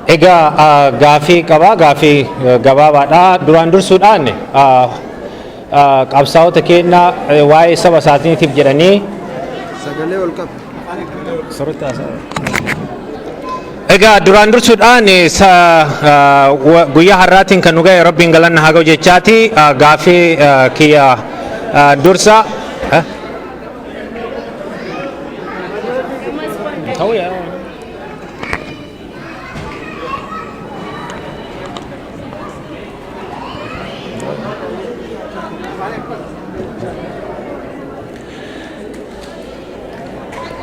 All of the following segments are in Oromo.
Egaa gaafii qaba, gaafii gabaabaadha. Duraan dursuudhaan qabsaa'ota keenya waa'ee saba isaatiitiif jedhanii Sagalee ol qabu. Egaa duraan dursuudhaan guyyaa har'aatiin kan nu ga'e Rabbiin galanna haa ga'u jechaati. Gaafii kiyya dursa. Ta'uu yaa.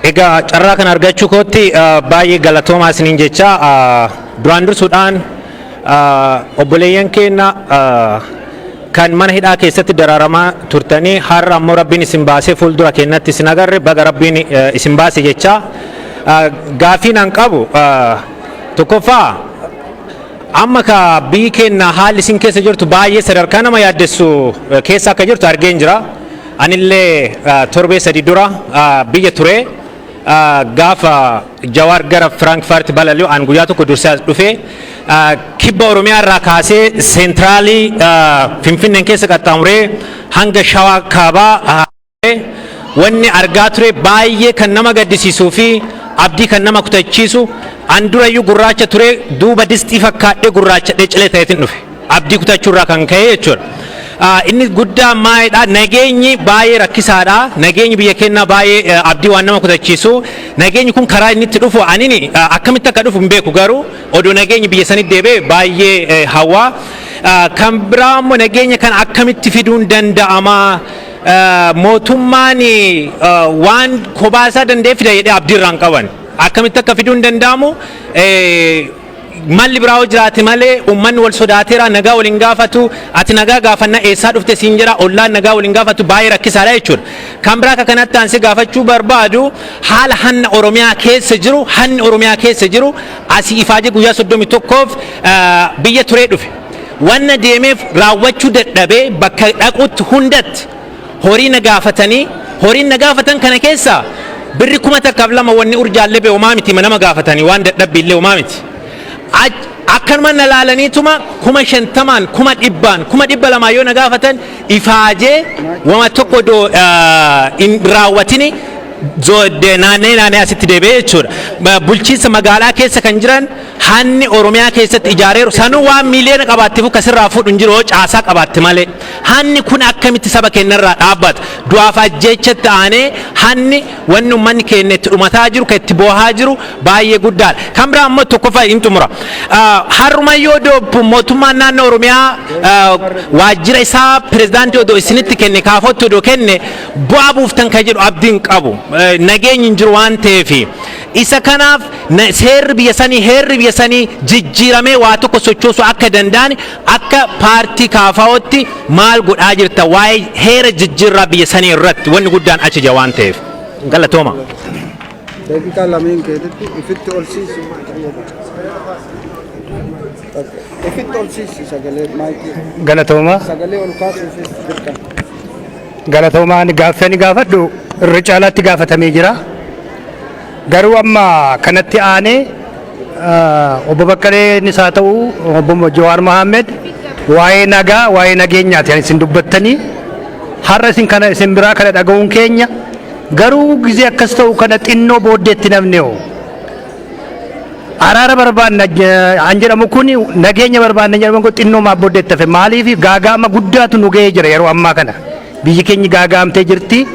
Egaa carraa kana argachuu kootti baay'ee galatoomaa isiniin jecha. Duraan dursuudhaan obboleeyyan keenya kan mana hidhaa keessatti dararamaa turtanii, har'a ammoo Rabbiin isin baasee fuuldura keenyatti isin agarre, baga Rabbiin isin baase jecha. Gaafiin an qabu tokkoffaa, amma ka biyyi keenya haalli isin keessa jirtu baay'ee sadarkaa nama yaaddessu keessa akka jirtu argeen jira. Anillee torbee 3 dura biyya ture. Gaafa Jawaar gara Firankfurt balali'u an guyyaa tokko dursee as dhufe. Kibba Oromiyaa irraa kaasee seentiraalii Finfinneen keessa qaxxaamuree hanga Shawaa Kaabaa wanni argaa ture baay'ee kan nama gaddisiisuu fi abdii kan nama kutachiisu. An durayyuu gurraacha ture, duuba disxii fakkaadhee gurraachadhee cilee ta'eetiin dhufe. Abdii kutachuurraa kan ka'e jechuudha. Inni guddaa maalidha? Nageenyi baay'ee rakkisaadha. Nageenyi biyya keenyaa baay'ee abdii waan nama kutachiisu. Nageenyi kun karaa inni itti dhufu anini akkamitti akka dhufu hin beeku, garuu odoo nageenyi biyya sanitti deebi'e baay'ee hawwaa. Kan biraa immoo nageenya kana akkamitti fiduun danda'ama? Mootummaan waan kophaa isaa danda'ee fida jedhee abdii irraa hin qaban. Akkamitti akka fiduun danda'amu malli biraa yoo jiraate malee, uummanni wal sodaateera, nagaa waliin gaafatu. Ati nagaa gaafanna eessaa dhufte siin jedha, ollaan nagaa waliin gaafatu, baay'ee rakkisaadha jechuudha. Kan biraa akka kanatti aansee gaafachuu barbaadu, haala hanna Oromiyaa keessa jiru. Hanni Oromiyaa keessa jiru, asii ifaajee guyyaa 31f biyya turee dhufe. Wanna deemeef raawwachuu dadhabee, bakka dhaqutti hundatti horii na gaafatanii, horiin na gaafatan kana keessa birri 1002 wanni urjaallee bee homaa miti, nama gaafatanii waan dadhabbiillee homaa miti. Akkanuma na laalaniituma 50,000n, 100,000n, 200,000 yoo na gaafatan, ifaajee wama tokko odoo hin raawwatini naannee naannee asitti deebi'ee jechuudha. Bulchiinsa magaalaa keessa kan jiran, hanni Oromiyaa keessatti ijaareeru sanuu waan miiliyoona qabaatteef kasirraa fuudhu hin jiru yoo caasaa qabaatte malee. Hanni kun akkamitti saba keenyarraa dhaabbata? Du'aaf ajjeechatti aanee hanni wanni uummanni keenya itti dhumataa jiru, kan itti boohaa jiru baay'ee guddaadha. Kan biraa immoo tokkoffaa hin xumura. Har'umayyoo odoo mootummaan naannoo Oromiyaa waajjira isaa pirezidaantii odoo isinitti kenne, kaafootti odoo kenne, bu'aa buuftan kan jedhu abdiin qabu. Nageenyi hin jiru waan ta'eefi. Isa kanaaf seerri biyya sanii, heerri biyya sanii jijjiiramee waa tokko sochoosuu akka danda'an, akka paartii KFO'tti maal godhaa jirta waa'ee heera jijjiirraa biyya sanii irratti? Wanni guddaan achi jira waan ta'eef. Galatooma. Daqiiqaa lameen keetitti ifitti ol siisi. Ifitti ol siisi sagalee maayikii. Galatooma. Sagalee ol kaasuufis dirqama. Galatoomaan. Gaaffii ani gaafadhu irra caalaatti gaafatamee jira. Garuu amma kanatti aanee obbo Baqqaleenis haa ta'u obbo Jawaar Mohaammed, waa'ee nagaa, waa'ee nageenyaati kan isin dubbattanii. Har'a isin kana isin biraa kana dhaga'uun keenya garuu gizee akkas ta'u kana xinnoo booddeetti namni hoo araara barbaanna an jedhamu kun, nageenya barbaanna jedhamu kun xinnoo maaf booddeetti hafe? Maaliif? Gaaga'ama guddaatu nu ga'ee jira. Yeroo ammaa kana biyyi keenya gaaga'amtee jirti.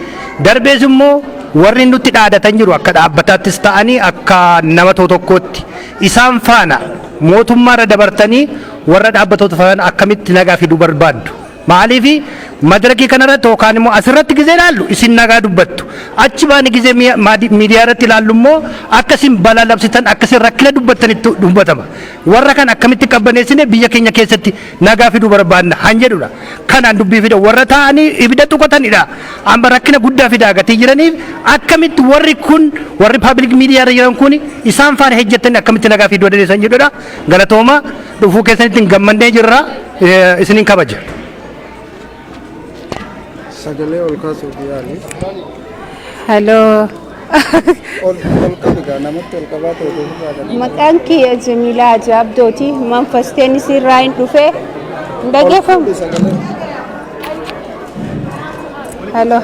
Darbees immoo warri nutti dhaadatan jiru, akka dhaabbataattis ta'anii akka nama tokkootti isaan faana mootummaarra dabartanii warra dhaabbatoota faana akkamitti nagaa fiduu barbaaddu? Maaliif madarakii kanarratti yookaan immoo asirratti gizee ilaallu isin nagaa dubbattu. Achi baani gizee miidiyaa irratti ilaallu immoo akka isin balaa labsitan, akka isin rakkina dubbattanitti dubbatama. Warra kan akkamitti qabbaneessine biyya keenya keessatti nagaa fiduu barbaadna han jedhudha. Kanaan dubbii fida warra taa'anii ibidda tuqatanidha. Amma rakkina guddaa fidaa gatii jiraniif, akkamitti warri kun, warri public miidiyaa irra jiran kun, isaan faana hojjettanii akkamitti nagaa fiduu dandeessan jedhudha. Galatooma, dhufuu keessanitti gammannee jirra, isiniin kabaja. Sagalee ol kaasuuf yaali. Hello. Ol ol qabi gaa, namatti ol qabaa ta'e ofirraa gadi. Maqaan kiyya Jamiilaa Ajaabdooti. Manfasteen isirraa hin dhufe. Hin dhageeffamu? Ol sagalee. Halo.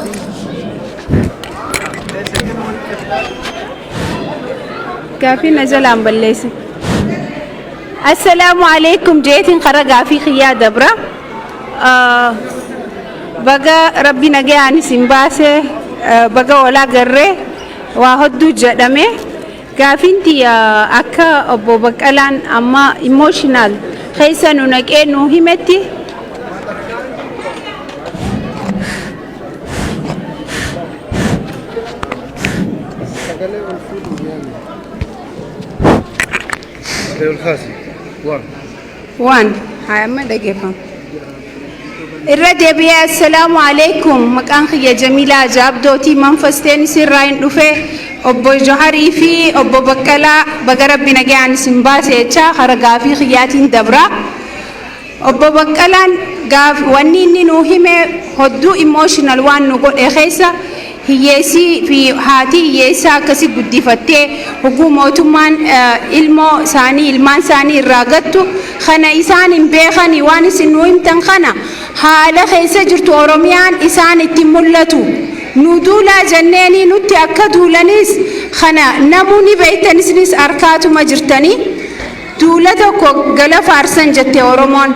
Gaafii na jalaan balleessi. Assalaamu alaikum jeetiin kara gaafii kiyyaa dabra. Baga Rabbi nagayaan isin baase, baga walaa garree waa hedduu jedhame. Gaafiin tiyya akka obbo Baqqalaan amma emotional keessa nu naqee nu himetti. Sagalee ol fuudhuu yaali. Sagalee ol kaasi. Waan. Waan haa amma dhageeffama. Irra deebi'ee, assalaamu alaikum. Maqaan kiyya Jamiilaa Ajaabdooti. Manfasteen isirraa hin dhufe. Obbo Joharii fi obbo Baqqalaa, baga Rabbi nagayaan isin baase jechaa kara gaafii kiyyaatiin dabra. Obbo Baqqalaan gaaf wanni inni nuu hime hodduu emotional waan nu godhe keessa, hiyyeessii fi haati hiyyeessaa akkasi guddifattee hoguu mootummaan ilmoo isaanii, ilmaan isaanii irraa gattu kana isaan hin beekani. Waan isin nuu himtan kana haala keessa jirtu Oromiyaan isaan itti mul'atu. Nu duulaa jenneeni nutti akka duulanis kana namuu ni beektan, isinis harkaatuma jirtanii. Duula tokko gala faarsan jette Oromoon.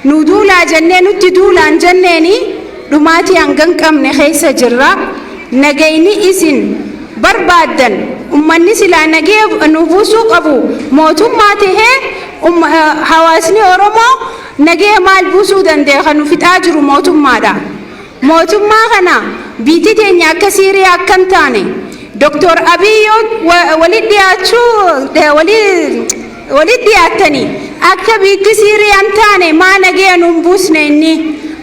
Nu duulaa jennee nutti duulaan jenneeni dhumaatii hangan qabne keessa jirra. Nagayni isin barbaaddan, ummanni silaa nagee nu buusuu qabu mootummaa tahee, hawaasni Oromoo nagee maal buusuu danda'e? Kan nu fixaa jiru mootummaadha. Mootummaa kana biitii teenya akka Siiriyaa akka hin taane, Doktor Abiy yoo walitti dhiyaachuu walitti dhiyaattanii akka biitti Siiriyaa hin taane, maa nagee nuun buusne? Inni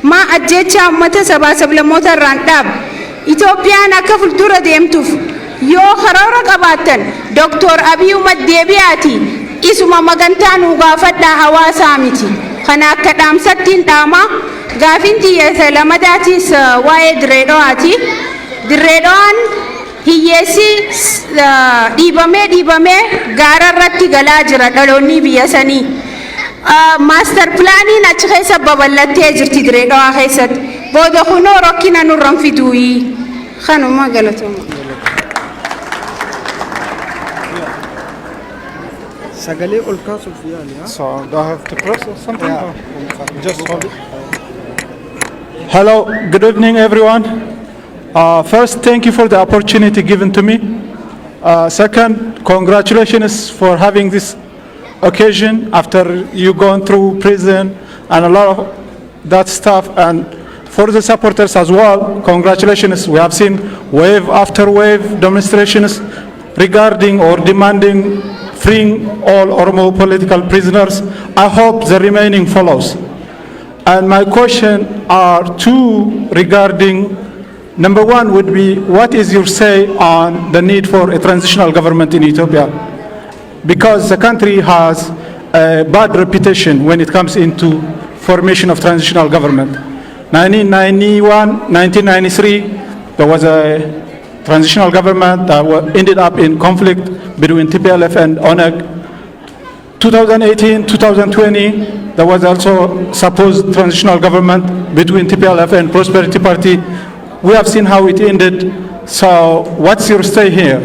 maa ajjeechaa uummata sabaa sablammoota irraan dhaaba? Itoophiyaan akka fuuldura deemtuuf yoo karoora qabaattan, Doktor Abiy umat deebi'aati isuma magantaa nuu gaafadhaa, hawaasaa miti. Kana akka dhaamsattiin dhaama. Gaafiin xiyyeessa lamadaatis waa'ee Dirree Dhawaati. Dirree Dhawaan hiyyeessi dhiibamee dhiibamee gaara irratti galaa jira dhaloonni biyya sanii. Master planiin achi keessa babal'attee jirti Dirree Dhawaa keessatti. Booda kunoo rakkina nurran fiduuyi. Kanuma, galatooma. Sagalee ol kaasuuf yaali. Ha? So do I have to press or something? Yeah. Or just hold it. Hello, good evening, everyone. First, thank you for the opportunity given to me. Second, congratulations for having this occasion after you gone through prison and a lot of that stuff. And for the supporters as well, congratulations. We have seen wave after wave demonstrations regarding or demanding freeing all Oromo political prisoners. I hope the remaining follows. And my question are two regarding, number one would be, what is your say on the need for a transitional government in Ethiopia? Because the country has a bad reputation when it comes into formation of transitional government. 1991, 1993, there was a transitional government that ended up in conflict between TPLF and ONEG. 2018, 2020, there was also supposed transitional government between TPLF and Prosperity Party. We have seen how it ended. So what's your stay here?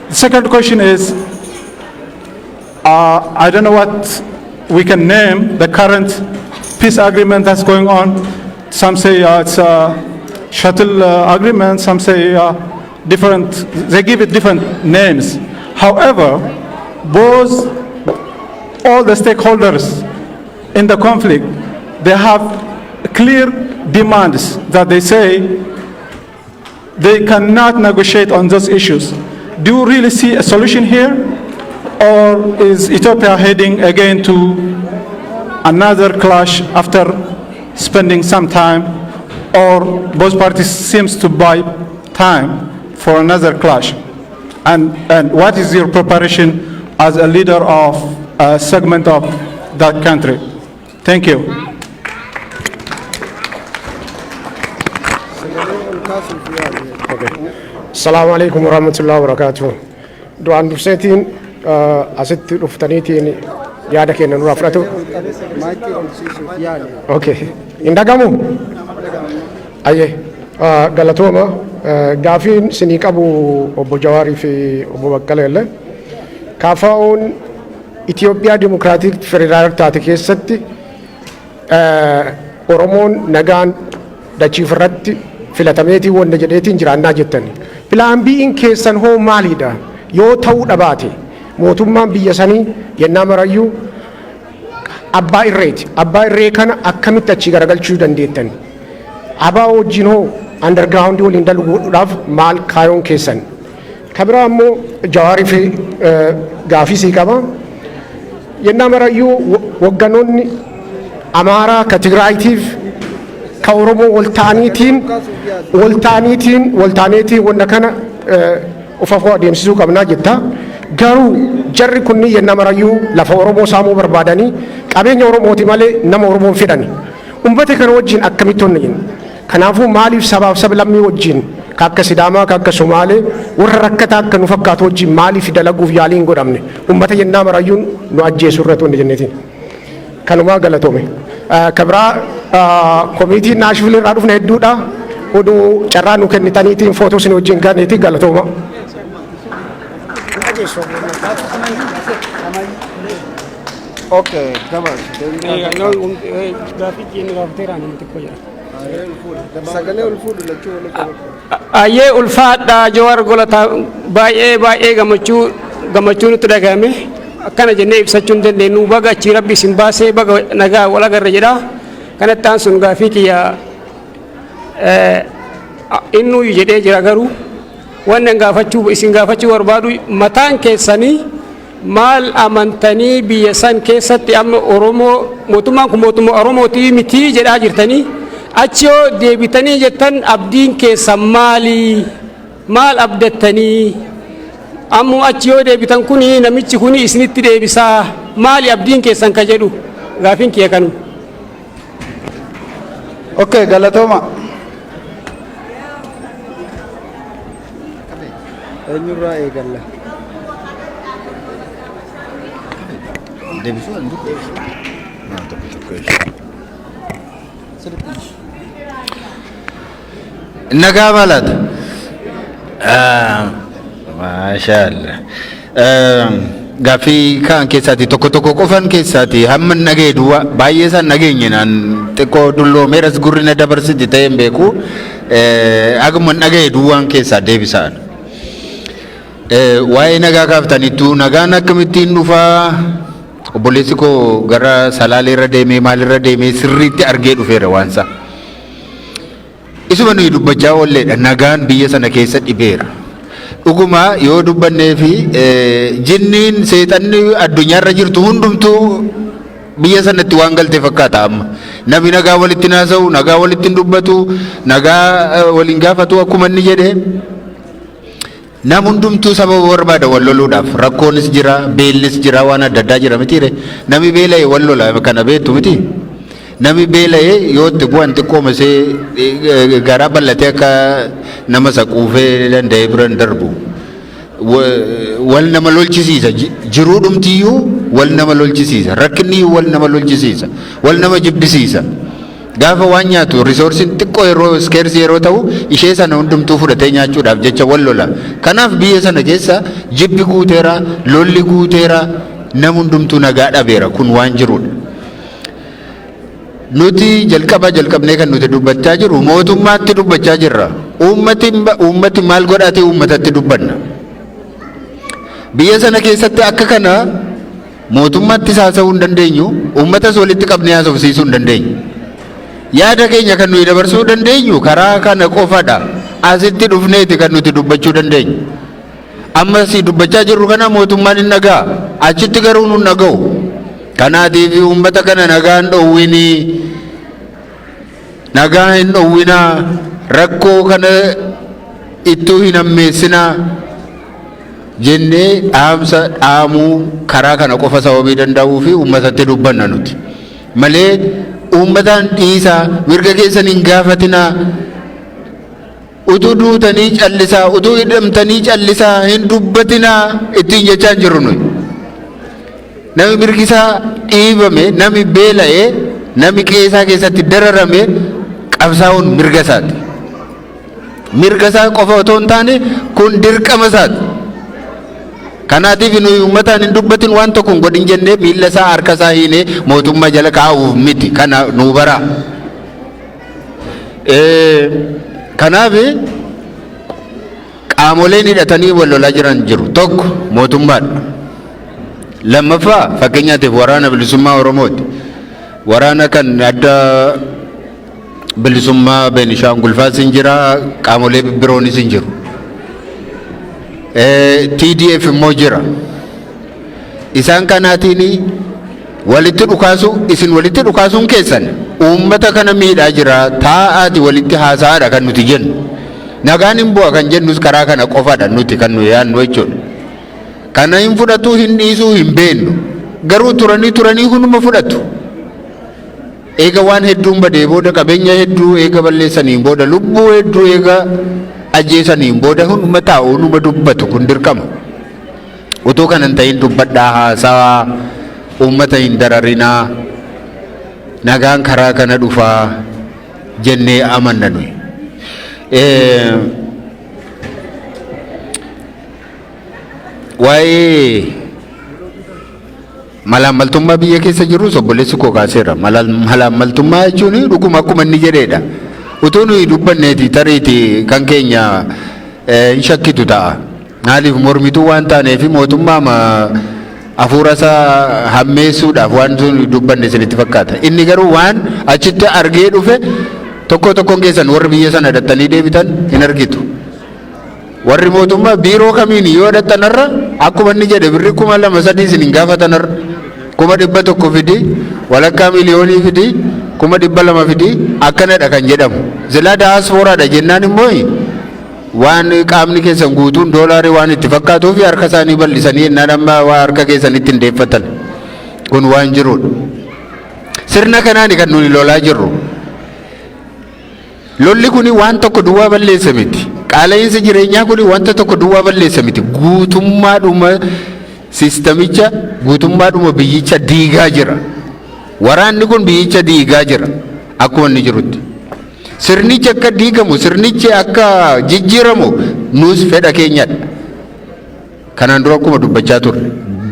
The second question is, I don't know what we can name the current peace agreement that's going on. Some say it's a shuttle agreement, some say different, they give it different names. However, both, all the stakeholders in the conflict, they have clear demands that they say they cannot negotiate on those issues. Do you really see a solution here? Or is Ethiopia heading again to another clash after spending some time? Or both parties seems to buy time for another clash? And what is your preparation as a leader of a segment of that country? Thank you. Sagalee ol kaasuuf yaali. Okay. Asalaamu alaikum warahmatullahi wabarakatuh. Duraan durseetiin asitti dhuftaniitiin yaada keenya nurraa fudhatu. Maayikii ol siisuuf yaali. Okay. Hin dhagamu? Ayyee. Galatooma. Gaafiin sinii qabu obbo Jawaarii fi obbo Baqqalee illee. KFO'n Itoophiyaa Democratic Federal taate keessatti Oromoon nagaan dachiif irratti filatameetii wanta jedheetiin jiraannaa jettani. Plan B'n keessan hoo maalidha? Yoo ta'uu dhabaate mootummaan biyya sanii yennaa marayyuu abbaa irreeti. Abbaa irree kana akkamitti achii garagalchuu dandeettan? ABO wajjin hoo underground waliin dalaguudhaaf maal kaayoon keessan? Kabiraa immoo Jawaarii fi gaafii sii qaba. Yennaa marayyuu hogganoonni Amaaraa ka Tigraayitiif ka Oromoo wal ta'aniitiin wanta kana of afoo adeemsisuu qabnaa jetta. Garuu jarri kunniin yennaa marayyuu lafa Oromoo saamuu barbaadanii, qabeenya Oromooti malee nama Oromoon fedhani. Uummata kana wajjin akkamitti honna jenna? Kanaafuu maaliif sabaaf sablammii wajjin, ka akka Sidaamaa, ka akka Somaalee, warra rakkataa akka nu fakkaatu wajjin maaliif dalaguuf yaalii hin godhamne? Uummata yennaa marayyuun nu ajjeesu irratti wanni jenneetiin. Kanumaa, galatoome. Kabiraa komiitiin Naashvil irraa dhufne hedduudha. Oduu carraa nu kennitaniitiin footoo isin wajjin ganeetiin galatooma. Okay, gabaas. Gaaffii inni gaafateera, nama xiqqoo jira. Sagalee ol fuudhu, lachuu waliin qabatu. Ayyee, ulfaadhaa Jawaar Golataa, baay'ee baay'ee gammachuu gammachuu nutti dhagahame akkana jennee ibsachuu hin dandeenyu. Baga achii rabbi isin baasee, baga nagaa wal agarre jedha. Kanatti aansuun gaafii kiyya innuuyyu jedhee jira, garuu wanni an gaafachuu isin gaafachuu barbaadu, mataan keessanii maal amantanii biyya san keessatti amma Oromoo, mootummaan kun mootummaa Oromootii mitii jedhaa jirtanii, achi yoo deebitanii jettan abdiin keessan maalii? Maal abdattanii? Ammoo achi yoo deebitan kuni namichi kuni isinitti deebisaa, maali abdiin keessan ka jedhu gaafiin kiyya kanu. Okay, galatooma. Eenyurraa eegalla? Deebisuu hin dubbisu. Tokko tokko ishee. Nagaa malaata. Maashaallah. Gaaffii kaan keessaati tokko tokko qofan keessaati hamma hin dhagee duwwaa baay'ee isaan dhageenye, naan xiqqoo dulloomeeras, gurri na dabarsiti ta'ee hin beeku, haguma hin dhagee duwwaan keessaa deebisaan. Waa'ee nagaa kaaftaniittu, nagaan akkamittiin dhufaa? Obboleessi koo gara Salaaleerra deemee, maalirra deemee sirriitti argee dhufeera waansa. Isuma nuyi dubbachaa oolleedha, nagaan biyya sana keessa dhibeera. Dhuguma yoo dubbannee fi jinniin seexanni addunyaarra jirtu hundumtuu biyya sanatti waan galte fakkaata amma. Namni nagaa walitti naasa'u, nagaa walitti hin dubbatu, nagaa waliin gaafatu akkuma inni jedhe. Nam hundumtuu sababa barbaada wal loluudhaaf. Rakkoonis jira, beellis jira, waan adda addaa jira mitiire. Namni beela'e wal lola, kana beektu miti. Namni beela'e yoo itti bu'an xiqqooma isee garaa bal'atee akka nama isa quufee danda'ee bira hin darbu. Wal nama lolchisiisa. Jiruu dhumtiyyuu wal nama lolchisiisa. Rakkinni wal nama lolchisiisa. Wal nama jibbisiisa. Gaafa waan nyaatu resourceiin xiqqoo yeroo scarce yeroo ta'u, ishee sana hundumtuu fudhatee nyaachuudhaaf jecha wal lola. Kanaaf biyya sana keessa jibbi guuteera, lolli guuteera, nam hundumtuu nagaa dhabeera, kun waan jirudha. Nuti jalqaba jalqabnee kan nuti dubbachaa jiru mootummaatti dubbachaa jirra. Uummati maal godhaatee uummatatti dubbanna? Biyya sana keessatti akka kana mootummaattis haasa'uu hin dandeenyu, uummatas walitti qabnee haasofsiisuu hin dandeenyu. Yaada keenya kan nuyi dabarsuu dandeenyu karaa kana qofadha. Asitti dhufneeti kan nuti dubbachuu dandeenyu. Amma si dubbachaa jirru kana mootummaan hin dhaga'a. Achitti garuu nun dhaga'u. Kanaatiif uummata kana nagaan dhowwinii, nagaa hin dhowwinaa, rakkoo kana ittuu hin hammeessinaa jennee dhaamsa dhaamuu karaa kana qofa sababii danda'uu fi uummatatti dubbanna nuti. Malee uummataan dhiisaa, mirga keessan hin gaafatinaa. Utuu duutanii callisaa, utuu hidhamtanii callisaa, hin dubbatinaa ittiin jechaa hin jirru nuyi. Nami mirgi isaa dhiibame, nami beela'e, nami qe'ee isaa keessatti dararame qabsaa'uun mirga isaati. Mirga isaa qofa otoo hin taane kun dirqama isaati. Kanaatiif nuyi uummataan hin dubbatin, waan tokko hin godhin jennee miilla isaa, harka isaa hiinee mootummaa jala kaa'uuf miti, kana nuu baraa. Kanaaf qaamoleen hidhatanii wal lolaa jiran jiru. Tokko mootummaadha. Lammaffaa, fakkeenyaatiif, Waraana Bilisummaa Oromooti. Waraana kan Adda Bilisummaa Beenishaangul faas hin jira, qaamolee biroonis hin jiru. TDF immoo jira. Isaan kanaatiin walitti dhukaasu, isin walitti dhukaasuun keessan uummata kana miidhaa jira, taa'aati walitti haasa'aadha kan nuti jennu. Nagaan hin bu'a kan jennus karaa kana qofadha nuti kan nu yaadnu jechuudha. Kana hin fudhatu, hin dhiisuu hin beennu. Garuu turanii turanii hunduma fudhatu. Eega waan hedduun badee booda, qabeenya hedduu eega balleessaniin booda, lubbuu hedduu eega ajjeesaniin booda hunduma taa'u, hunduma dubbatu, kun dirqama. Utuu kana hin ta'in dubbadhaa, haasawaa, uummata hin dararinaa, nagaan karaa kana dhufaa jennee amanna nuyi. Waa'ee malaammaltummaa biyya keessa jirus obboleessi koo kaaseera. Malaammaltummaa jechuun dhuguma akkuma inni jedheedha. Utuu nuyi dubbanneeti tariiti kan keenya hin shakkitu ta'a. Maaliif? Mormituu waan taaneef mootummaa hafuura isaa hammeessuudhaaf waan nuyi dubbanne isinitti fakkaata. Inni garuu waan achitti argee dhufe tokko tokkoon keessan warri biyya sana dhattanii deebitan hin argitu. Warri mootummaa biiroo kamiin yoo dhattanarra akkuma inni jedhe birri 2000, 3 isin hin gaafatanarra, 100,000 fidi, walakkaa miliyoonii fidi, 200,000 fidi, akkanadha kan jedhamu. Silaa daaspooraadha jennaan immoo waan qaamni keessan guutuun doolaarii waan itti fakkaatuu fi harka isaanii bal'isanii jennaan amma waa harka keessanitti hin deeffatan. Kun waan jirudha. Sirna kanaani kan nuni lolaa jirru. Lolli kun waan tokko duwwaa balleessa miti. Qaala'insi jireenyaa kun wanta tokko duwwaa balleessa miti. Guutummaadhuma sistamicha, guutummaadhuma biyyicha diigaa jira. Waraanni kun biyyicha diigaa jira akkuma inni jirutti. Sirnichi akka diigamu, sirnichi akka jijjiiramu nus fedha keenyadha. Kanaan dura akkuma dubbachaa turre,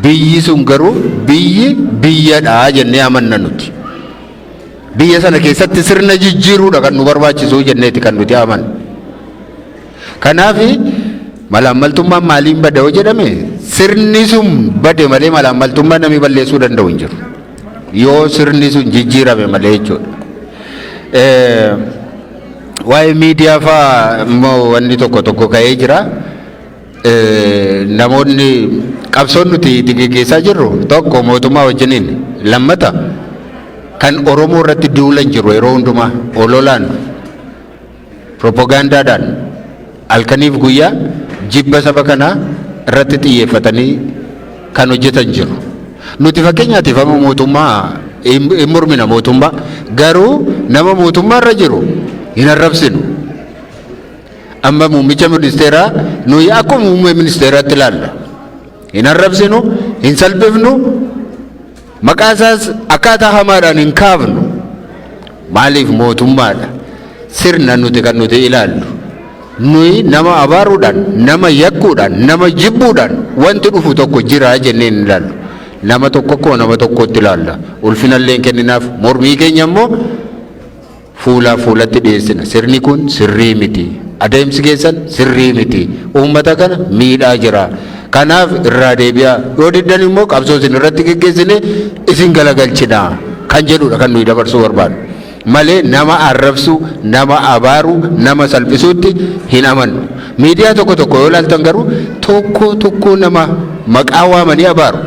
biyyi sun garuu biyyi biyyadha jennee amanna nuti. Biyya sana keessatti sirna jijjiiruudha kan nu barbaachisu jenneeti kan nuti amannu. Kanaaf malaammaltummaan maaliin bada yoo jedhame, sirni sun bade malee malaammaltummaa namni balleessuu danda'u hin jiru. Yoo sirni sun jijjiirame malee jechuudha. Waa'ee miidiyaa fa'aa immoo wanni tokko tokko ka'ee jira. Namoonni qabsoon nuti itti geggeessaa jirru tokko mootummaa wajjiniin, lammata kan Oromoo irratti duulan jiru, yeroo hundumaa ololaan, propagaandaadhaan halkaniif guyyaa jibba saba kanaa irratti xiyyeeffatanii kan hojjetan jiru. Nuti fakkeenyaatiif amma mootummaa hin mormina, mootummaa garuu nama mootummaa irra jiru hin arrabsinu. Amma muummicha ministeeraa nuyi akkuma muummee ministeeraatti ilaalla. Hin arrabsinu, hin salphifnu, maqaa isaas akkaataa hamaadhaan hin kaafnu. Maaliif? Mootummaadha. Sirna nuti kan nuti ilaallu. Nuyi nama abaaruudhaan, nama yakkuudhaan, nama jibbuudhaan wanti dhufu tokko jira jennee hin ilaallu. Nama tokko akkuma nama tokkootti ilaalla. Ulfinallee hin kenninaaf. Mormii keenya immoo fuulaa fuulatti dhiyeessina. Sirni kun sirrii miti. Adeemsi keessan sirrii miti. Uummata kana miidhaa jira. Kanaaf irraa deebi'aa. Yoo diddan immoo qabsoo isin irratti geggeessine isin galagalchina kan jedhudha kan nuyi dabarsuu barbaadu. Malee nama arrabsuu, nama abaaruu, nama salphisuutti hin amannu. Miidiyaa tokko tokko yoo ilaaltan garuu tokko tokko nama maqaa waamanii abaaru.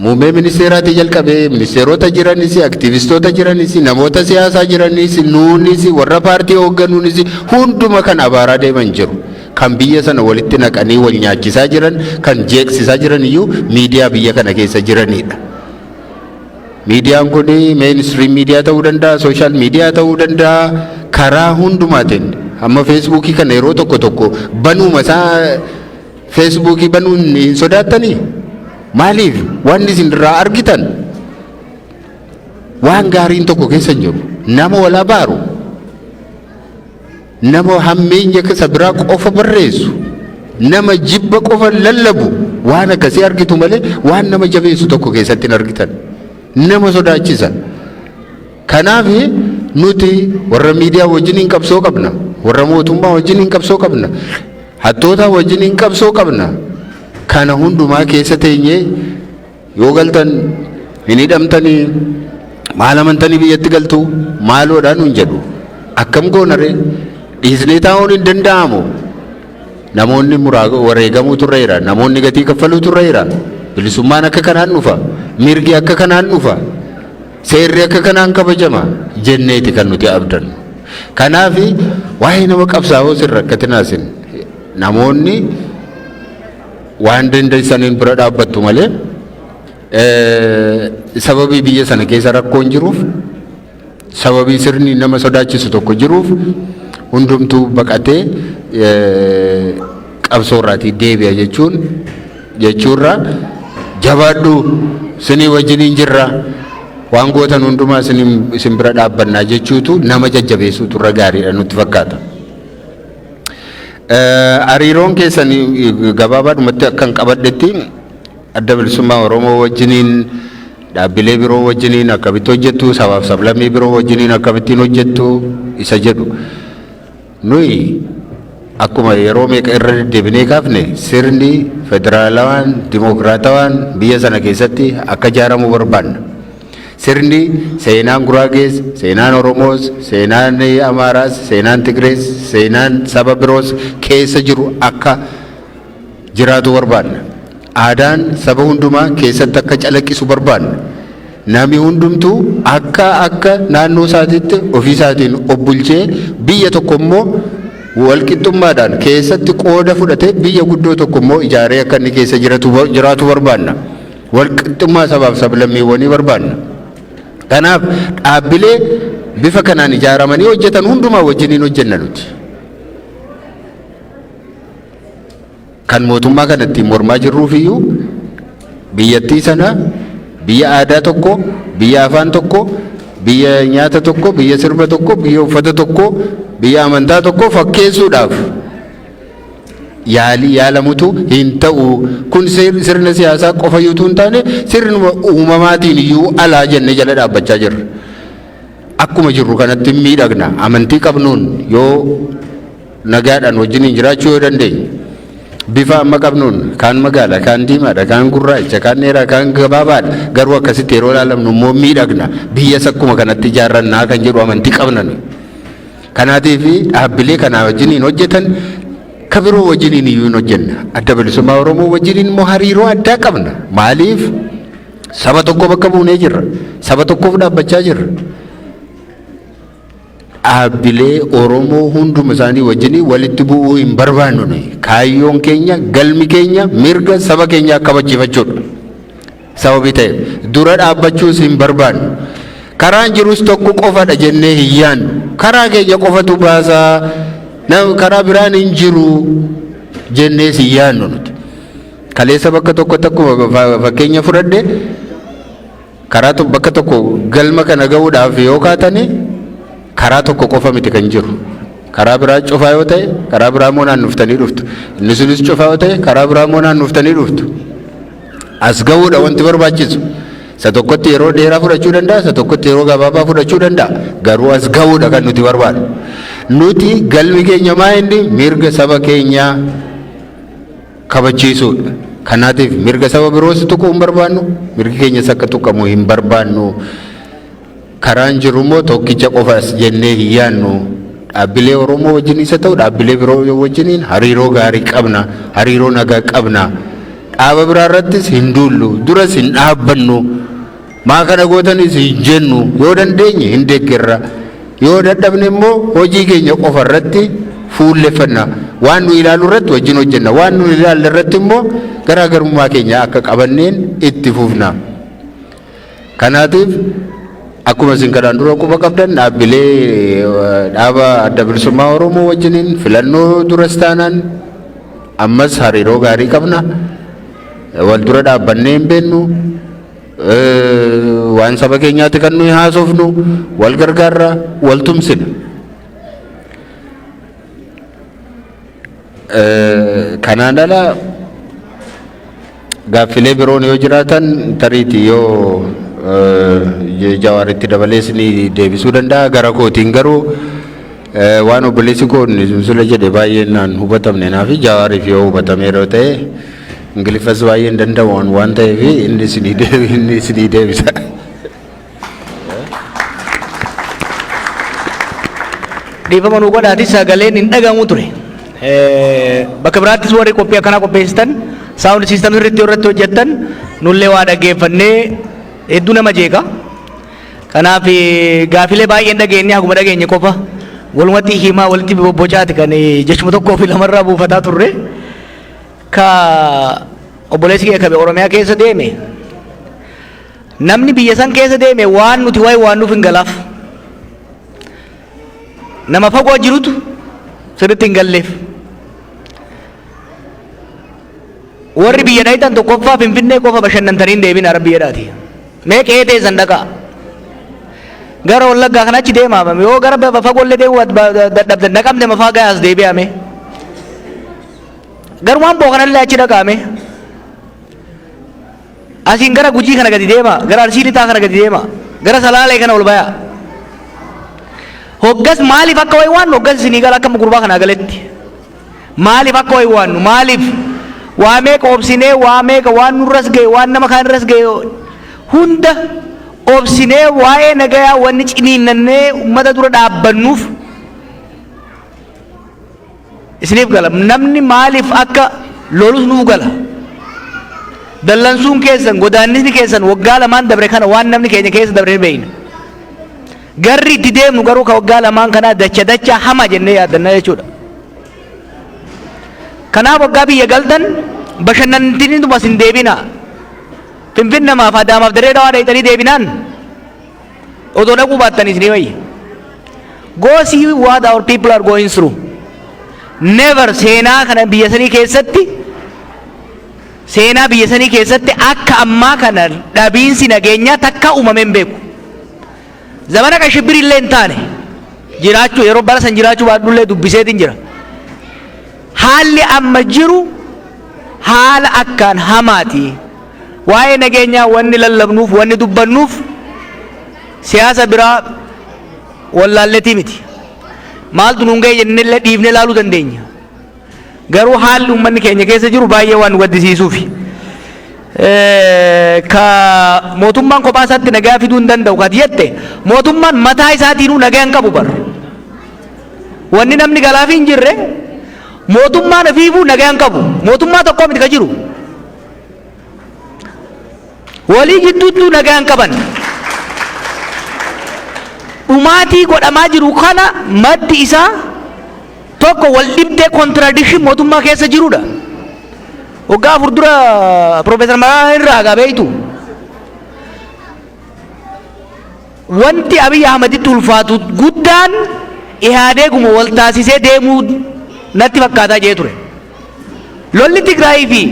Muummee ministeeraatii jalqabee ministeerota jiranis, aktiivistoota jiranis, namoota siyaasaa jiranis, nuunis, warra paartii hoogganuunis hunduma kan abaaraa deeman jiru. Kan biyya sana walitti naqanii wal nyaachisaa jiran, kan jeeqsisaa jiran iyyuu miidiyaa biyya kana keessa jiranidha. Miidiyaan kun mainstream miidiyaa ta'uu danda'a, social media ta'uu danda'a. Karaa hundumaatiin amma Feesbuukii kana yeroo tokko tokko banuuma isaa, Feesbuukii banuun hin sodaattanii? Maaliif? Wanni isin irraa argitan waan gaariin tokko keessa hin jiru. Nama wal abaaru, nama hammeenya isa biraa qofa barreessu, nama jibba qofa lallabu, waan akkasii argitu malee waan nama jabeessu tokko keessatti hin argitan. Nama sodaachisa. Kanaaf nuti warra miidiyaa wajjin qabsoo qabna, warra mootummaa wajjin qabsoo qabna, hattoota wajjin qabsoo qabna. Kana hundumaa keessa teenyee yoo galtan hin hidhamtanii, maal amantanii biyyatti galtu, maaloodhaan nun jedhu. Akkam goonaree? Dhiisnee taa'uun hin danda'amu. Namoonni wareegamuu turreera, namoonni gatii kaffaluu turreera. Bilisummaan akka kanaan dhufa, mirgi akka kanaan dhufa, seerri akka kanaan kabajama jenneeti kan nuti abdannu. Kanaaf waa'ee nama qabsaa'oo sin rakkatinaasin, namoonni waan dandeessaniin bira dhaabbattu malee, sababii biyya sana keessa rakkoon jiruuf, sababii sirni nama sodaachisu tokko jiruuf, hundumtuu baqatee qabsoo irraatii deebi'a jechuun jechuurra, jabaadhu, sinii wajjiniin jirra, waan gootan hundumaa isin bira dhaabbannaa jechuutu nama jajjabeessuutu irra gaariidha nutti fakkaata. Hariiroon keessan gabaabaadhumatti akkan qabadhetti, Adda Bilisummaa Oromoo wajjiniin, dhaabbilee biroo wajjiniin akkamitti hojjettu, sabaaf sablammii biroo wajjiniin akkamittiin hojjettu isa jedhu. Nuyi akkuma yeroo meeqa irra deddeebinee kaafne, sirni federaalawaan dimokiraatawaan biyya sana keessatti akka ijaaramu barbaanna. Sirni seenaan Guraagees, seenaan Oromoos, seenaan Amaaraas, seenaan Tigrees, seenaan saba biroos keessa jiru akka jiraatu barbaanna. Aadaan saba hundumaa keessatti akka calaqqisu barbaanna. Namni hundumtuu akka naannoo isaatiitti ofii isaatiin of bulchee, biyya tokko immoo walqixxummaadhaan keessatti qooda fudhatee, biyya guddoo tokko immoo ijaaree akka inni keessa jiraatu barbaanna. Walqixxummaa sabaaf sablammiiwwanii barbaanna. Kanaaf dhaabbilee bifa kanaan ijaaramanii hojjetan hundumaa wajjiniin hojjenna nuti. Kan mootummaa kana ittiin mormaa jirruuf iyyuu, biyyattii sana biyya aadaa tokko, biyya afaan tokko, biyya nyaata tokko, biyya sirba tokko, biyya uffata tokko, biyya amantaa tokko fakkeessuudhaaf yaalii yaalamutu hin ta'u. Kun sirna siyaasaa qofa iyyuu hin taane, sirnuma uumamaatiin iyyuu alaa jennee jala dhaabbachaa jirra. Akkuma jirru kanatti miidhagna. Amantii qabnuun yoo nagaadhaan wajjiniin jiraachuu yoo dandeenye, bifa amma qabnuun, kaan magaala, kaan diimaadha, kaan gurraacha, kaan dheeraa, kaan gabaabaadha, garuu akkasitti yeroo ilaalamnu immoo miidhagna. Biyyas akkuma kanatti ijaarrannaa kan jedhu amantii qabna nuyi. Kanaatiif dhaabbilee kanaa wajjiniin hojjetan ka biroo wajjiniin iyyuu hin hojjenna. Adda Bilisummaa Oromoo wajjiniin immoo hariiroo addaa qabna. Maaliif? Saba tokko bakka buunee jirra. Saba tokkoof dhaabbachaa jirra. Dhaabbilee Oromoo hunduma isaanii wajjinii walitti bu'uu hin barbaannu nuyi. Kaayyoon keenya, galmi keenya mirga saba keenyaa kabachiifachuudha. Sababii ta'eef dura dhaabbachuus hin barbaannu. Karaan jirus tokko qofadha jennee hin yaannu. Karaa keenya qofatu baasaa, karaa biraan hin jiru jennees hin yaannu nuti. Kaleessa bakka tokkotti akkuma fakkeenya fudhadhe, karaa bakka tokko galma kana ga'uudhaaf yoo kaatani, karaa tokko qofa miti kan jiru. Karaa biraa cufaa yoo ta'e, karaa biraa immoo naannoftanii dhuftu. Inni sunis cufaa yoo ta'e, karaa biraa immoo naannoftanii dhuftu. As ga'uudha wanti barbaachisu. Isa tokkotti yeroo dheeraa fudhachuu danda'a, isa tokkotti yeroo gabaabaa fudhachuu danda'a. Garuu as ga'uudha kan nuti barbaadnu. Nuti galmi keenya maa inni? Mirga saba keenyaa kabachiisuudha. Kanaatiif mirga saba biroos tuquu hin barbaannu, mirgi keenyas akka tuqamu hin barbaannu. Karaan jiru immoo tokkicha qofas jennee hin yaannu. Dhaabbilee Oromoo wajjin isa ta'u, dhaabbilee biroo wajjiniin hariiroo gaarii qabna, hariiroo nagaa qabna. Dhaaba biraa irrattis hin duullu, duras hin dhaabbannu. Maa kana gootanis hin jennu, yoo dandeenye hin deeggarra. Yoo dadhabne immoo hojii keenya qofa irratti fuulleffanna. Waan nu ilaalu irratti wajjin hojjenna. Waan nu ilaalle irratti immoo garaagarummaa keenya akka qabanneen itti fufna. Kanaatiif Akkuma isin kanaan dura quba qabdan, dhaabbilee dhaaba Adda Bilisummaa Oromoo wajjiniin filannoo duras taanaan ammas hariiroo gaarii qabna. Wal dura dhaabbannee hin beennu. Waan saba keenyaatti kan nuyi haasofnu, wal gargaarra, wal tumsina. Kanaan ala gaaffilee biroon yoo jiraatan, tariitii yoo Jawaaritti dabalees ni deebisuu danda'a. Gara kootiin garuu waan obboleessi koon sila jedhe baay'een naan hubatamne naafi Jawaariif yoo hubatameera ta'e, Ingiliffas baay'ee hin danda'u waan ta'eef inni isinii deebisa. Dhiifama nu godhaati, sagaleen hin dhagahamu ture. Bakka biraattis warri qophii akkanaa qopheessitan sound system irratti irratti hojjettan, nullee waa dhaggeeffannee hedduu nama jeeqa. Kanaaf gaafilee baay'een dhageenye, haguma dhageenye qofa walumatti himaa walitti bobbocaati kan jechuma tokkoo fi lamarraa buufataa turre. Ka obboleessi kee kabe Oromiyaa keessa deeme, namni biyya san keessa deeme waan nuti waa'ee waan nuuf hin galaaf. Nama fagoo jirutu sirriitti hin galleef. Warri biyya dhayitan, tokkoffaa Finfinnee qofa bashannantanii hin deebin, Arab biyya dhaati. Mee qe'ee teessan dhaqaa. Gara Wallaggaa kana achi deemaa, yoo gara fagoollee deemuu dadhabdan, Naqamte mafaa gayaas deebi'ame. Garumaan bookanallee achi dhaqaame. Asiin gara Gujii kana gadi deema, gara Arsii Lixaa kana gadi deema, gara Salaalee kana ol bayaa. Hoggas maaliif akka wayi waan hoggas isinii gara akka gurbaa kanaa galetti. Maaliif akka wayi waannu, maaliif waa meeqa obsinee, waa meeqa waan nurras ga'e, waan nama kaan irras ga'e hunda obsinee, waa'ee nagayaa wanni ciniinnannee ummata dura dhaabbannuuf isiniif gala. Namni maaliif akka lolus nuuf gala. Dallansuun keessan, godaannisni keessan waggaa 2n dabre kana waan namni keenya keessa dabre ni beeyna. Garri itti deemnu garuu ka waggaa 2n kanaa dacha dacha hama jennee yaaddanna jechuudha. Kanaaf waggaa biyya galtan bashannantiniituma isin deebina. Finfinnamaaf, Adaamaaf, Dirree Dhawaa dhayxanii deebinaan odoo dhaquu baattan isinii wayya. Go see what our people are going through. Never seenaa kana biyya sanii keessatti, seenaa biyya sanii keessatti akka ammaa kana dhabiinsi nageenyaa takka uumamee hin beeku. Zamana kan shibbiri illee hin taane jiraachuu, yeroo bara san jiraachuu baadhullee dubbiseetiin jira. Haalli amma jiru haala akkaan hamaati. Waa'ee nageenyaa wanni lallabnuuf, wanni dubbannuuf siyaasa biraa wallaalletii miti. Maaltu nuun ga'e jennellee dhiifnee laaluu dandeenya. Garuu haalli uummanni keenya keessa jiru baay'ee waan nu gaddisiisuufi. Ka mootummaan kophaa isaatti nagaa fiduu hin danda'u kati jette, mootummaan mataa isaatiinuu nagaa hin qabu bar. Wanni namni galaafii hin jirre, mootummaan ofiifuu nagaa hin qabu. Mootummaa tokko miti ka jiru. Walii jidduuttuu nagaa hin qaban. Dhumaatii godhamaa jiru kana maddi isaa tokko wal dhibdee, contradiction mootummaa keessa jirudha. Waggaa 4 dura Profeesar Mararaa irraa gaa beektu. Wanti Abiy Ahmeditti ulfaatu guddaan Ihaadeeguma wal taasisee deemuu natti fakkaataa jee ture. Lolli Tigraayii fi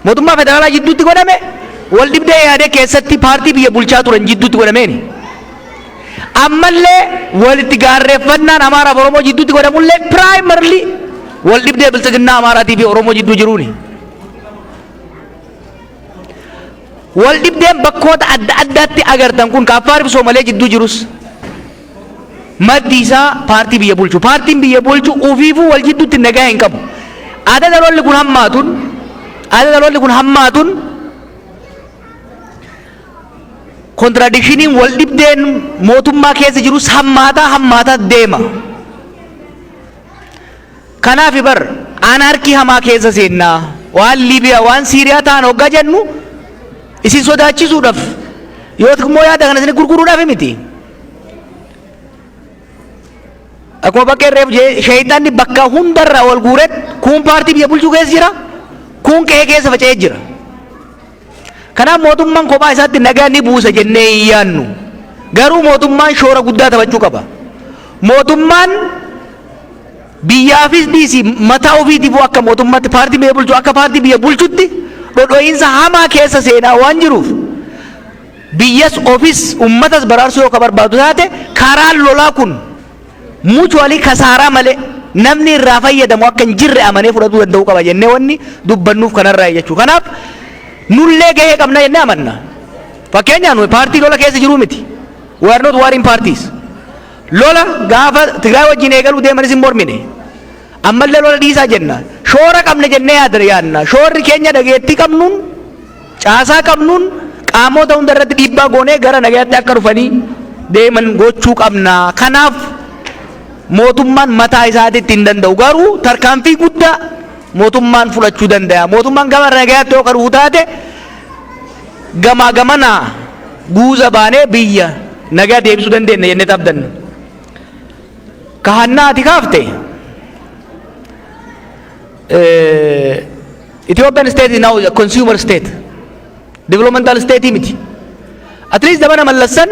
mootummaa federaalaa jidduutti godhame wal dhibdee Ihaadeg keessatti paartii biyya bulchaa turan jidduutti godhameeni. Ammallee walitti gaarreeffannaan Amaaraaf Oromoo jidduutti godhamullee primarily wal dhibdee Biltsiginnaa Amaaraatii fi Oromoo jidduu jiruuni. Wal dhibdeen bakkoota adda addaatti agartan kun, ka Affaar fi Soomalee jidduu jirus, maddi isaa paartii biyya bulchu. Paartiin biyya bulchu ufiifuu wal jidduutti nagaa hin qabu. Adada lolli kun hammaatun, adada lolli kun hammaatun, contradictioniin, wal dhibdeen mootummaa keessa jirus hammaataa hammaataa deema. Kanaaf bar anarchy hamaa keessa seennaa, waan Liibiyaa, waan Siiriyaa ta'an hoggaa jennu isin sodaachisuudhaaf yoo immoo yaada kana isin gurguruudhaaf miti. Akkuma bakka irreef sheeyxanni bakka hundarraa wal guuret, kun paartii biyya bulchuu keessa jira, kun qe'ee keessa faca'ee jira. Kanaaf mootummaan kophaa isaatti nagaa ni buusa jennee hin yaannu. Garuu mootummaan shoora guddaa taphachuu qaba. Mootummaan biyyaafis dhiisi, mataa ofiitiifuu akka mootummaatti, paartii biyya bulchu, akka paartii biyya bulchutti dhodho'iinsa hamaa keessa seenaa waan jiruuf, biyyas ofis ummatas baraarsuu yoo ka barbaadu taate, karaan lolaa kun mutually kasaaraa malee namni irraa fayyadamu akka hin jirre amanee fudhatuu danda'uu qaba jennee wanni dubbannuuf kanarraa jechuudha. Kanaaf nullee gahee qabna jennee amanna. Fakkeenyaaf, nuyi paartii lola keessa jiruu miti. We are not warring parties. Lola gaafa Tigraay wajjin eegaluu deemanis hin mormine. Ammallee lola dhiisaa jenna. Shoora qabna jennee yaadna. Shoorri keenya dhageettii qabnuun, caasaa qabnuun, qaamota hunda irratti dhiibbaa goonee gara nagayaatti akka dhufanii deeman gochuu qabna. Kanaaf mootummaan mataa isaatiitti hin danda'u. Garuu tarkaanfii guddaa mootummaan fudhachuu danda'a. Mootummaan gama nagayaatti yoo dhufu taate, gamaa gamanaa guuza baanee biyya nagaa deebisuu dandeenya jennee abdanna. Kahannaa ati kaafte, Ethiopian state is now a consumer state. Developmental state miti. At least zamana Mallassan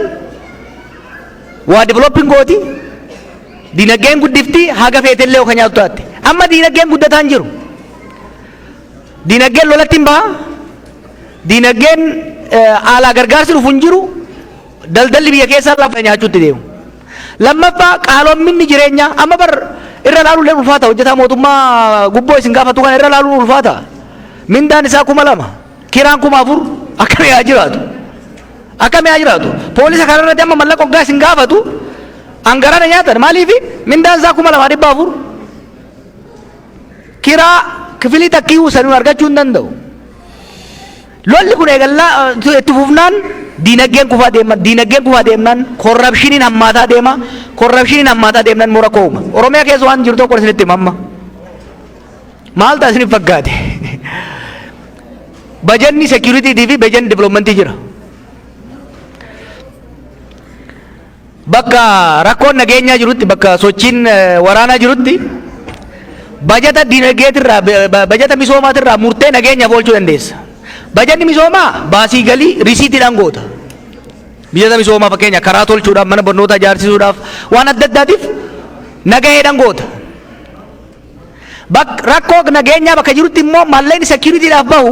waa developing gooti, dinagdeen guddifti, haga feetellee yoo kan nyaatu taate. Amma dinagdeen guddataa hin jiru. Dinagdeen lolatti hin baha. Dinagdeen alaa gargaarsi dhufu hin jiru. Daldalli biyya keessaa lafa nyaachuutti deemu. Lammaffaa, qaalomminni jireenyaa amma bar irra laaluun illee ulfaata. Hojjetaa mootummaa gubboo isin gaafatu kana irra laaluun ulfaata. Mindaan isaa 2000, kiraan 4000, akkami haa jiraatu? Akkami haa jiraatu? Poolisa kana irratti amma mallaqa hoggaa isin gaafatu hangarana nyaatan. Maaliifi? Mindaan isaa 2400, kiraa kifilii takkii saniin argachuu hin danda'u. Lolli kun eegallaa itti fufnaan diinagdeen kufaa deema. Diinagdeen kufaa deemnaan corruptioniin hammaataa deema. Corruptioniin hammaataa deemnaan immoo rakkoo uuma. Oromiyaa keessa waan jiru tokko isinitti hima amma. Maal ta'a isiniif fakkaate? Bajanni securitytii fi bajanni developmentii jira. Bakka rakkoon nageenyaa jirutti, bakka sochiin waraanaa jirutti, bajata diinagdeetirraa, bajata misoomaatirraa murtee nageenyaaf oolchuu dandeessa. Bajanni misoomaa baasii galii risiitiidhaan goota. Biyyoota misoomaa, fakkeenya karaa tolchuudhaaf, mana barnootaa ijaarsisuudhaaf, waan adda addaatiif nagaheedhaan goota. Rakkoo nageenyaa bakka jirutti immoo maallaqni securitydhaaf bahu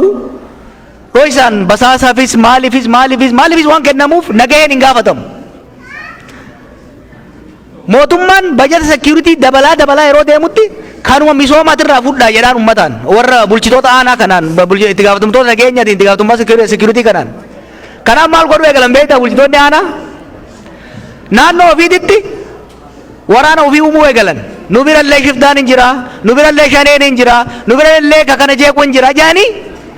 dhoksaan basaasaafis, maaliifis, maaliifis, maaliifis waan kennamuuf nagaheen hin gaafatamu. Mootummaan bajata security dabalaa dabalaa yeroo deemutti, kanuma misoomaatirraa fudhaa jedhaan uummataan, warra bulchitoota aanaa kanaan, itti gaafatamtoota nageenyaatiin, itti gaafatamummaa security kanaan. Kanaaf maal godhuu eegalan beektaa? Bulchitoonni aanaa naannoo ofiititti waraana ofii uumuu eegalan. Nu birallee shiftaan hin jira, nu birallee shaneen hin jira, nu birallee kakana jeequ hin jira jedhanii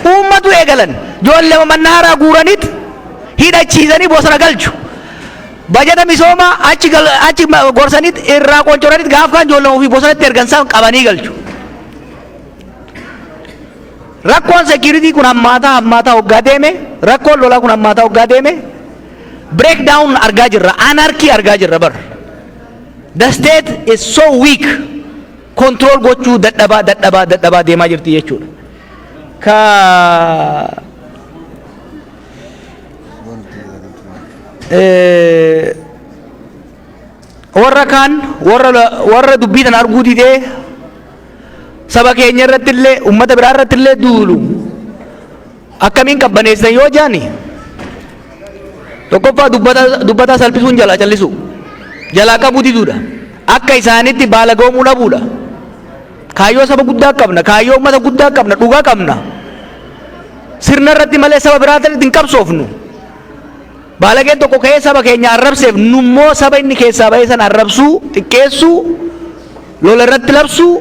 uummatu eegalan. Ijoollee mannaaraa guuraniit hidhachiisanii bosona galchu. Bajata misoomaa achi achi gorsaniit irraa qoncoraniit gaaf kaan ijoollee ofii bosonatti ergan isaan qabanii galchu. Rakkoon security kun hammaataa hammaataa hoggaa deeme, rakkoon lolaa kun hammaataa hoggaa deeme, breakdown argaa jirra, anarchy argaa jirra bar. The state is so weak, control gochuu dadhabaa dadhabaa dadhabaa deemaa jirti jechuudha. Ka warra kaan, warra dubbii tana arguu didee saba keenya irratti illee, ummata biraa irratti illee duulu akkamiin qabbaneessan yoo jaani, tokkoffaa, dubbataa salphisuun jalaa callisu, jalaa qabuu diduudha, akka isaanitti baala goomuu dhabuudha. Kaayyoo saba guddaa qabna, kaayyoo ummata guddaa qabna, dhugaa qabna. Sirna irratti malee saba biraa irratti hin qabsoofnu. Baalageen tokko ka'ee saba keenya arrabseef, nummoo saba inni keessaa ba'ee sana arrabsuu, xiqqeessuu, lola irratti labsuu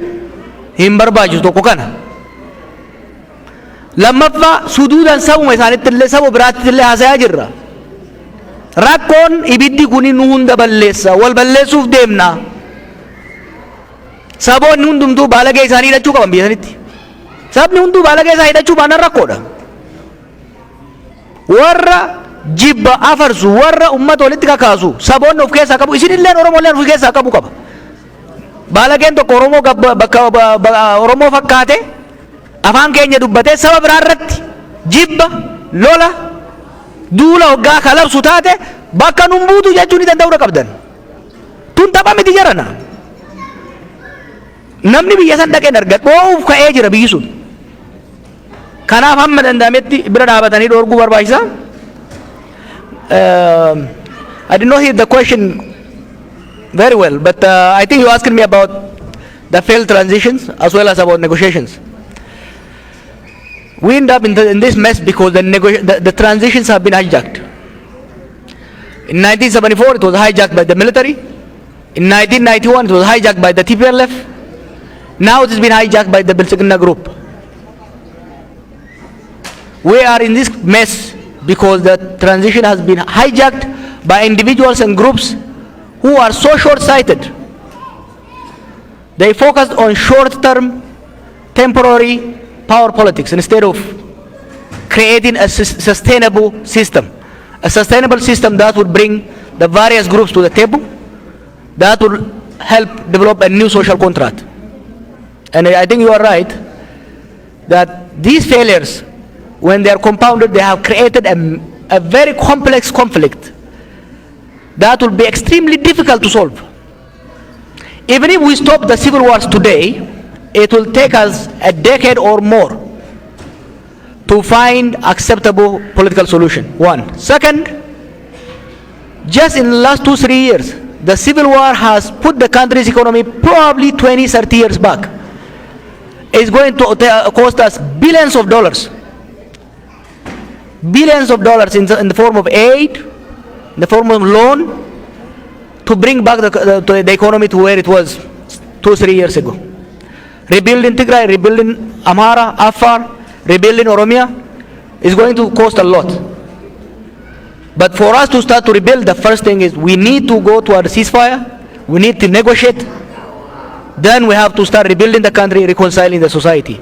hin barbaachisu, tokko kana. Lammaffaa, suduudan sabuma isaanitti illee, saba biraatti illee haasayaa jirra. Rakkoon ibiddi kuni nu hunda balleessa, wal balleessuuf deemna. Saboonni hundumtuu baalagee isaanii hidhachuu qaban biyya sanitti. Sabni hunduu baalagee isaa hidhachuu baannaan rakkoodha. Warra jibba afarsu, warra ummata walitti kakaasu, saboonni of keessaa qabu, isinilleen Oromolleen of keessaa qabu qaba. Baalageen tokko Oromoo bakka Oromoo fakkaate afaan keenya dubbatee saba biraa irratti jibba, lola, duula hoggaa kalabsu taate Bakka nun buutu jechuu ni danda'uudha qabdan. Tun tapha miti jarana. Namni biyya san dhaqeen arga dhoo'uuf ka'ee jira biyyi sun. Kanaaf hamma danda'ametti bira dhaabatanii dhoorguu barbaachisa. I did not hear the question very well, but I think you asked me about the failed transitions as well as about negotiations. We end up in this mess because the transitions have been hijacked. In 1974, it was hijacked by the military. In 1991, it was hijacked by the TPLF. Now it has been hijacked by the Bilxiginnaa group. We are in this mess because the transition has been hijacked by individuals and groups who are so short-sighted. They focused on short-term, temporary power politics instead of creating a sustainable system. A sustainable system that would bring the various groups to the table, that would help develop a new social contract. And I think you are right that these failures, when they are compounded, they have created a very complex conflict that will be extremely difficult to solve. Even if we stop the civil wars today, it will take us a decade or more to find acceptable political solution. One. Second, just in the last 2, 3 years, the civil war has put the country's economy probably 20, 30 years back. It's going to cost us billions of dollars. Billions of dollars in the form of aid, in the form of loan, to bring back the economy to where it was 2, 3 years ago. Rebuilding Tigray, rebuilding Amhara, Afar, rebuilding Oromia is going to cost a lot. But for us to start to rebuild, the first thing is we need to go to a ceasefire, we need to negotiate, then we have to start rebuilding the country, reconciling the society.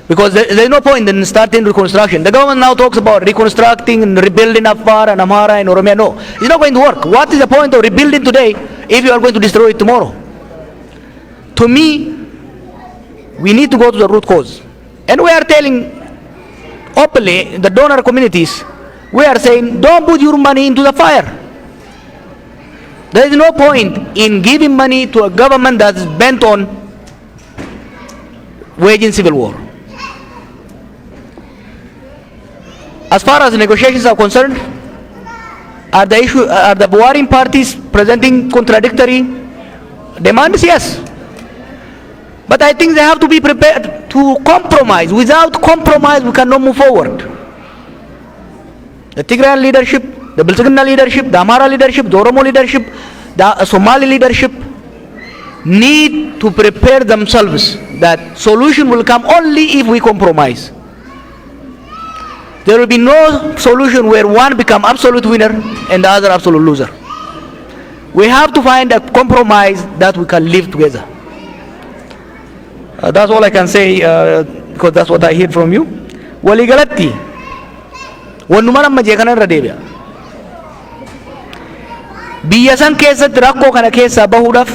Because there's no point in starting reconstruction. The government now talks about reconstructing and rebuilding Afar and Amhara and Oromia. No, it's not going to work. What is the point of rebuilding today if you are going to destroy it tomorrow? To me, we need to go to the root cause. And we are telling openly the donor communities, we are saying, don't put your money into the fire. There is no point in giving money to a government that is bent on waging civil war. As far as negotiations are concerned, are the warring parties presenting contradictory demands? Yes. But I think they have to be prepared to compromise. Without compromise, we cannot move forward. The Tigrayan leadership, the Bilxiginnaa leadership, the Amhara leadership, the Oromo leadership, the Somali leadership need to prepare themselves that solution will come only if we compromise. There will be no solution where one become absolute winner and the other absolute loser. We have to find a compromise that we can live together. That's all I can say because that's what I hear from you. Waliigalatti wannuma amma jee kana irra deebi'a. Biyya san keessatti rakkoo kana keessaa bahuudhaaf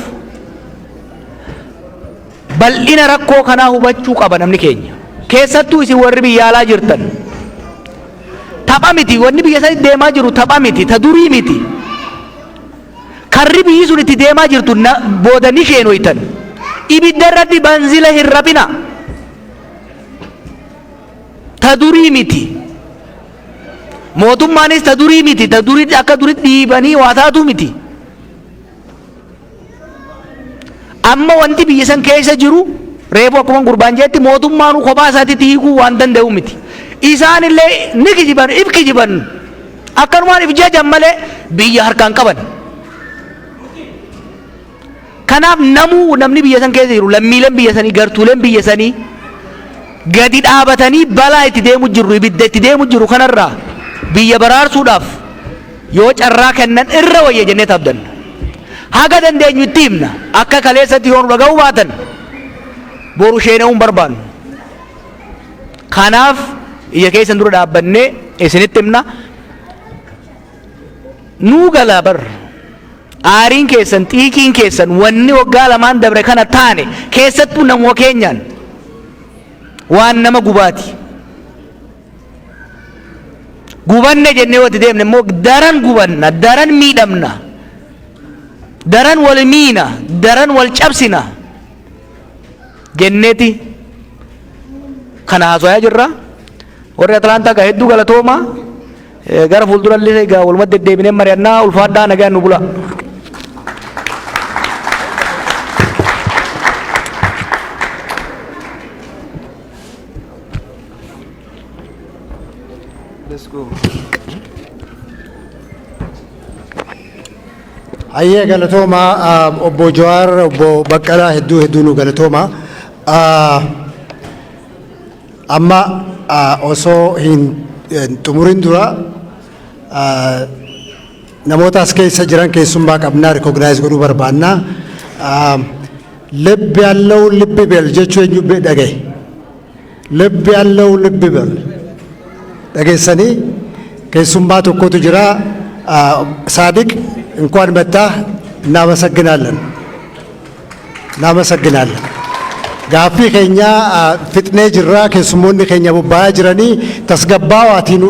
bal'ina rakkoo kanaa hubachuu qaba namni keenya. Keessattuu isin warri biyya alaa jirtan. Tapha miti, wanni biyya sanitti deemaa jiru tapha miti, ta durii miti. Karri biyyi sun itti deemaa jirtu booda ni sheenoytan. Ibidda irratti banzila hin rabina. Ta durii miti. Mootummaanis ta durii miti, ta durii akka duritti dhiibanii waa taatu miti. Amma wanti biyya san keessa jiru reefu akkuma gurbaan jetti mootummaan kophaa isaatitti hiikuu waan danda'u miti. Isaan illee ni kijiban, if kijiban. Akkanumaan if jajan malee biyya harkaan qaban. Kanaaf namuu namni biyya san keessa jiru, lammiileen biyya sanii, gartuuleen biyya sanii gadi dhaabatanii balaa itti deemu jirru, ibidda itti deemu jiru kanarraa biyya baraarsuudhaaf yoo carraa kennan irra wayya jennee abdanna. Haga dandeenyu itti himna. Akka kaleessatti yoo nu dhaga'uu baatan boru sheena'uu hin barbaannu. Kanaaf ija keessan dura dhaabbannee isinitti himna. Nuu gala bar. Aariin keessan, xiiqiin keessan, wanni waggaa lamaan dabre kana taane keessattuu namuma keenyaan waan nama gubaati. Gubanne jennee yoo itti deemne immoo daran gubanna, daran miidhamna, daran wal miina, daran wal cabsina jenneeti kana haasayaa jirra. Warri Atlaantaa gaa hedduu galatooma. Gara fuuldurallee egaa walumatti deddeebinee mari'annaa. Ulfaadhaa, nagaan nu bula. Let's go. Hayyee, galatooma obbo Jawaar, obbo Baqqalaa, hedduu hedduu nu galatooma. Amma osoo hin xumurin dura namoota as keessa jiran keessummaa qabnaa recognize godhuu barbaanna. ልብ ያለው ልብ ይበል jechuu eenyu dhagaye? ልብ ያለው ልብ ይበል dhageessanii keessummaa tokkotu jira. ሳዲቅ እንኳን መጣህ። እናመሰግናለን፣ እናመሰግናለን። Gaaffii keenya fixnee jirra, keessummoonni keenya bobba'aa jiranii tasgabbaawaatiin.